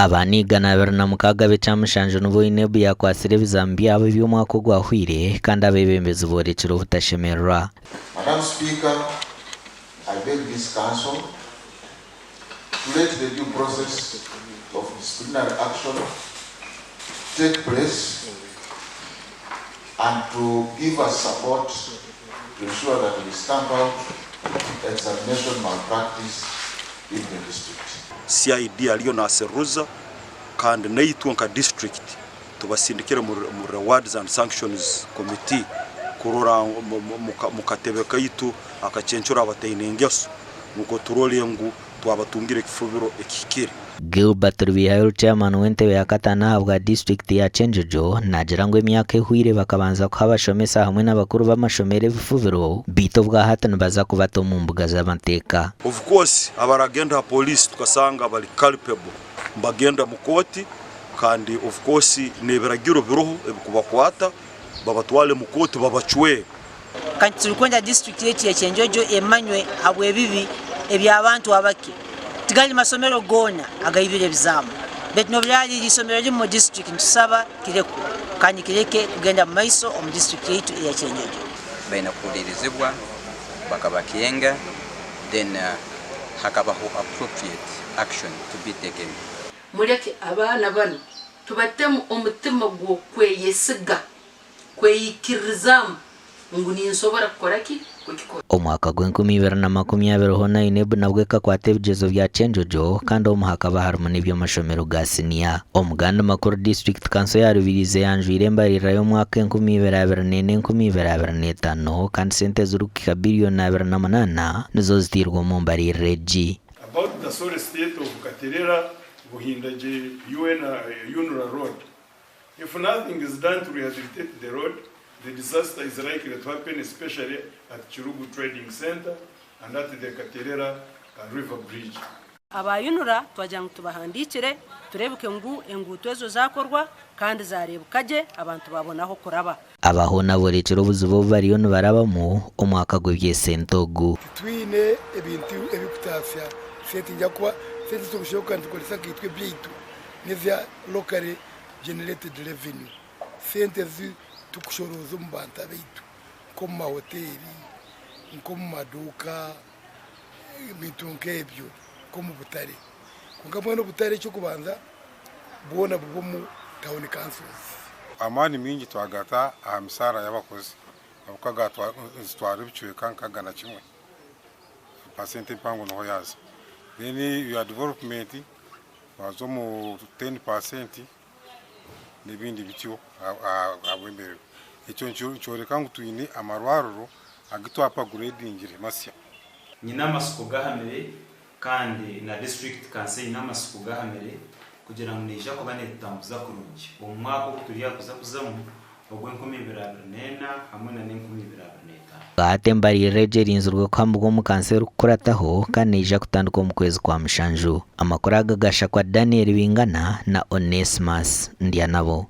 Aba 126 b'ekyamushanju nibo UNEB yaakwatsire ebizaamu byabo eby'omwaka ogwahweire kandi abeebembezi boorekire obutashemererwa. Madam Speaker, I beg this council to let the due process of disciplinary action take place and to give us support to ensure that we stamp out examination malpractice in the district. CID ariyo naseruruza kandi naitwe nka disiturikiti tubasindikire omu Rewards and Sanctions Committee kurora omu katebe kaitu akacencuro abataine ngeso nukwo turore ngu twabatungira ekifubiro ekihikire. Gilbert Rubihayiro Chairman w'entebe ya kataano ahabwa disiturikiti ya Kyenjojo naagira ngu emyaka ehweire bakabanza kuha abashomesa hamwe n'abakuru b'amashomero ebifubiro beitu obwahati nibaza kubata omu mbuga z'amateeka. Of course abaragenda aha police tukasanga bari culpable nibagenda mu kooti kandi of course n'ebiragiro biroho ebikubakwata babatware mu kooti babacwere. Kandi titurikwenda disiturikiti yaitu ya Kyenjojo emanywe ahabw'ebibi eby'abantu abake. Tigari masomero goona agaibire ebizaamu beitu n'obu ryaaba riri eisomero rimwe omu disiturikiti nitusaba kirekwe kandi kireke kugenda omu maiso omu disiturikiti yaitu eya Kyenjojo. Baine kuhuriirizibwa bakabakenga then hakabaho appropriate action to be taken. Mureke abaana banu tubatemu omutima gw'okweyesiga, kweyikiririzaamu ngu ninsobora kukora ki? Kukikora. Omwaka gw'enkumi ibiri na 20 hoona UNEB nabwo ekakwata ebigyezo bya Kyenjojo kandi omu hakaba harimu n'eby'amashomero ga siniya. Omu gandi makuru disiturikiti kanso ya Rubirizi eyanjwire embaririra y'omwaka 2024, 2025 kandi sente ezirikuhika biriyoni 28 nizo zitairwe omu mbaririra egi. About the sorry state of Katerera Buhindagye UNRA road. If nothing is done to rehabilitate the road, the disaster is likely to happen especially at Kirugu Trading Centre and at the Katerera River Bridge. Aba UNRA twagira ngu tubahandiikire tureebeke ngu enguuto ezo zaakorwa kandi zaareebeka gye abantu baabona ah'okuraba. Aba hoona borekire obuzibu obu bariyo nibarabamu omwaka gw'eby'esente ogu. Titwine ebintu ebirikutaasya sente ahakuba sente ezi turikushaba nitukoresa nkaitwe ebyaitu n'eza locally generated revenue, sente ezi turikushorooza omu bantu abaitu nk'omu mahoteeri, nk'omu maduuka, ebintu nk'ebyo nk'omu butare. Kwonka mbwenu obutare eky'okubanza bwona buri omu town councils. Amaani maingi twagata aha mishaara y'abakozi ahabw'okuba nizitwara ebicweka nkaga na kimwe, pasenti empango niho yaaza. Then ya development Waaza omu teni paasenti n'ebindi bityo ahabw'embeera. Ekyo nikyoreka ngu twine amarwariro agu twapagureedingire masya. Nyine amatsiko gahamire kandi na disiturikiti kanso eine amatsiko gahamire kugira ngu neija kuba netutambuza kurungi omu mwaka ogu turi aha kuza kuzamu ogw'enkumiibiri abiri n'ena hamwe na n'enkumiibiri abiri n'etaano. Hati embaririra egi erinzirwe kuhambibwa omu kanso erikukurataho kandi neija kutandika omu kwezi kwa mushanju. Amakuru aga gashakwa Daniel Bingana na Onesmus Ndyanabo.